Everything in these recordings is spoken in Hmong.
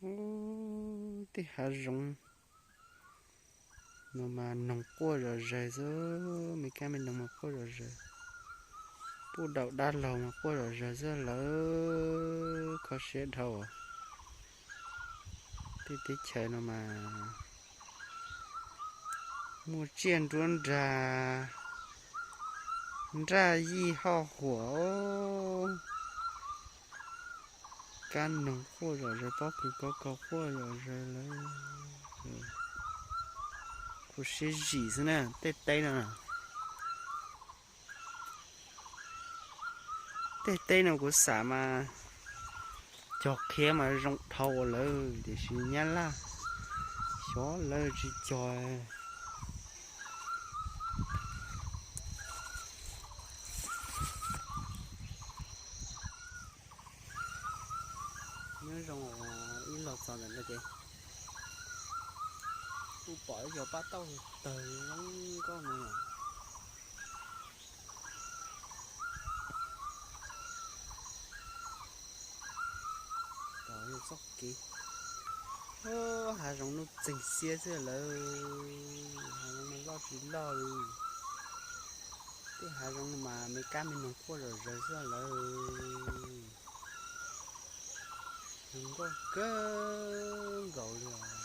Ub, tej hav zoov no mas noog quaj zom zaws xwb, me kab me noog mas quaj zom zaws. Puj daum dab laug mas quaj zom zaws xwb lawm, kho siab dhau. Tej teb chaws no mas muaj tsiaj nruab nrag, nraj yij hoj huam, kab noog quaj zom zaws, pob kws kov kov quaj zom zaws lawm. Khuv siab zim xwb na, tej teb no. Tej teb no kuv xav mas cog qhiav mas zoo dhau ua lawm, tiam sis nyab laj xyov lawv tsis cog. Nyob zoo, ib los txog ntawm no ces kuj pom ib co pab tauj tawg zoo nkauj no. Tom yog txoj kev, hav zoov nuj txeeg xiab xwb lawm, hav zoov no loj tsis loj li. Tej hav zoov no mas me kab me noog quaj zom zaws xwb lawm. Zoo nkauj kawg nkaus li os.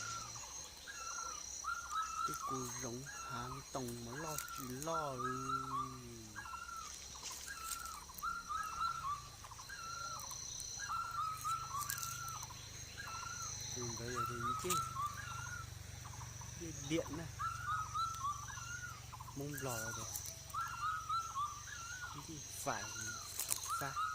Tej kuv zoov hav ntoo mas loj tsis loj li. Tus ntawd yog tus ncej, ncej diam na, Hmoob Nplog los tias ncej fais, fais fab.